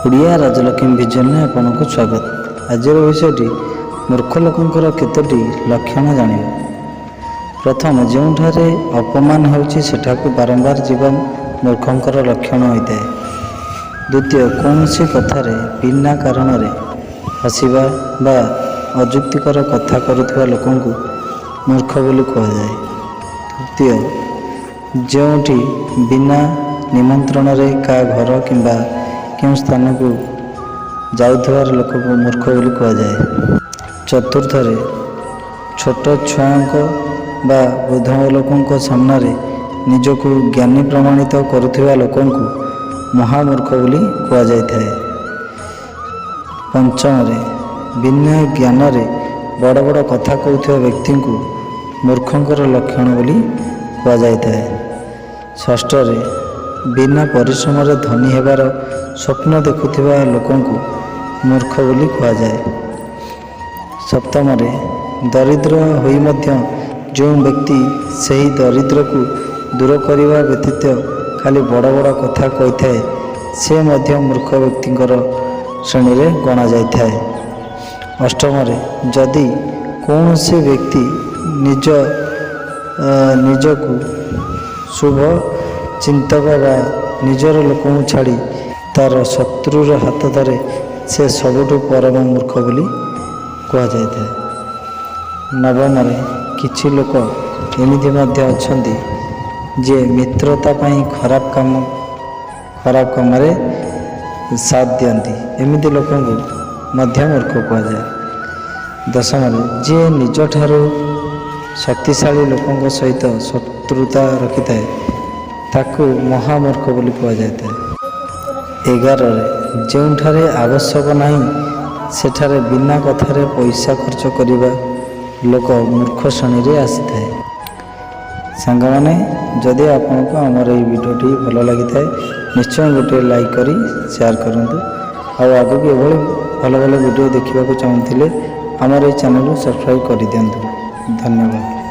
ଓଡ଼ିଆ ରାଜଲକ୍ଷ୍ମୀ ଭିଜନରେ ଆପଣଙ୍କୁ ସ୍ୱାଗତ। ଆଜିର ବିଷୟଟି ମୂର୍ଖ ଲୋକଙ୍କର କେତୋଟି ଲକ୍ଷଣ ଜାଣିବା। ପ୍ରଥମ, ଯେଉଁଠାରେ ଅପମାନ ହେଉଛି, ସେଠାକୁ ବାରମ୍ବାର ଯିବା ମୂର୍ଖଙ୍କର ଲକ୍ଷଣ ହୋଇଥାଏ। ଦ୍ୱିତୀୟ, କୌଣସି କଥାରେ ବିନା କାରଣରେ ହସିବା ବା ଅଯୁକ୍ତିକର କଥା କରୁଥିବା ଲୋକଙ୍କୁ ମୂର୍ଖ ବୋଲି କୁହାଯାଏ। ତୃତୀୟ, ଯେଉଁଠି ବିନା ନିମନ୍ତ୍ରଣରେ କାହା ଘର କିମ୍ବା କେଉଁ ସ୍ଥାନକୁ ଯାଉଥିବାର ଲୋକକୁ ମୂର୍ଖ ବୋଲି କୁହାଯାଏ। ଚତୁର୍ଥରେ, ଛୋଟ ଛୁଆଙ୍କ ବା ବୃଦ୍ଧ ଲୋକଙ୍କ ସାମ୍ନାରେ ନିଜକୁ ଜ୍ଞାନୀ ପ୍ରମାଣିତ କରୁଥିବା ଲୋକଙ୍କୁ ମହାମୂର୍ଖ ବୋଲି କୁହାଯାଇଥାଏ। ପଞ୍ଚମରେ, ବିନା ଜ୍ଞାନରେ ବଡ଼ ବଡ଼ କଥା କହୁଥିବା ବ୍ୟକ୍ତିଙ୍କୁ ମୂର୍ଖଙ୍କର ଲକ୍ଷଣ ବୋଲି କୁହାଯାଇଥାଏ। ଷଷ୍ଠରେ, ବିନା ପରିଶ୍ରମରେ ଧନୀ ହେବାର ସ୍ୱପ୍ନ ଦେଖୁଥିବା ଲୋକଙ୍କୁ ମୂର୍ଖ ବୋଲି କୁହାଯାଏ। ସପ୍ତମରେ, ଦରିଦ୍ର ହୋଇ ମଧ୍ୟ ଯେଉଁ ବ୍ୟକ୍ତି ସେହି ଦରିଦ୍ରକୁ ଦୂର କରିବା ବ୍ୟତୀତ ଖାଲି ବଡ଼ ବଡ଼ କଥା କହିଥାଏ, ସେ ମଧ୍ୟ ମୂର୍ଖ ବ୍ୟକ୍ତିଙ୍କର ଶ୍ରେଣୀରେ ଗଣାଯାଇଥାଏ। ଅଷ୍ଟମରେ, ଯଦି କୌଣସି ବ୍ୟକ୍ତି ନିଜକୁ ଶୁଭ ଚିନ୍ତକ ବା ନିଜର ଲୋକଙ୍କୁ ଛାଡ଼ି ତା'ର ଶତ୍ରୁର ହାତ ଧରେ, ସେ ସବୁଠୁ ପରମ ମୂର୍ଖ ବୋଲି କୁହାଯାଇଥାଏ। ନବମରେ, କିଛି ଲୋକ ଏମିତି ମଧ୍ୟ ଅଛନ୍ତି ଯେ ମିତ୍ରତା ପାଇଁ ଖରାପ କାମରେ ସାଥ ଦିଅନ୍ତି। ଏମିତି ଲୋକଙ୍କୁ ମଧ୍ୟ ମୂର୍ଖ କୁହାଯାଏ। ଦଶମରେ, ଯିଏ ନିଜଠାରୁ ଶକ୍ତିଶାଳୀ ଲୋକଙ୍କ ସହିତ ଶତ୍ରୁତା ରଖିଥାଏ, ତାକୁ ମହାମୂର୍ଖ ବୋଲି କୁହାଯାଇଥାଏ। 11ରେ, ଯେଉଁଠାରେ ଆବଶ୍ୟକ ନାହିଁ ସେଠାରେ ବିନା କଥାରେ ପଇସା ଖର୍ଚ୍ଚ କରିବା ଲୋକ ମୂର୍ଖ ଶ୍ରେଣୀରେ ଆସିଥାଏ। ସାଙ୍ଗମାନେ, ଯଦି ଆପଣଙ୍କୁ ଆମର ଏହି ଭିଡ଼ିଓଟି ଭଲ ଲାଗିଥାଏ, ନିଶ୍ଚୟ ଗୋଟିଏ ଲାଇକ୍ କରି ସେୟାର କରନ୍ତୁ। ଆଉ ଆଗକୁ ଏଭଳି ଭଲ ଭଲ ଭିଡ଼ିଓ ଦେଖିବାକୁ ଚାହୁଁଥିଲେ ଆମର ଏହି ଚ୍ୟାନେଲକୁ ସବସ୍କ୍ରାଇବ୍ କରିଦିଅନ୍ତୁ। ଧନ୍ୟବାଦ।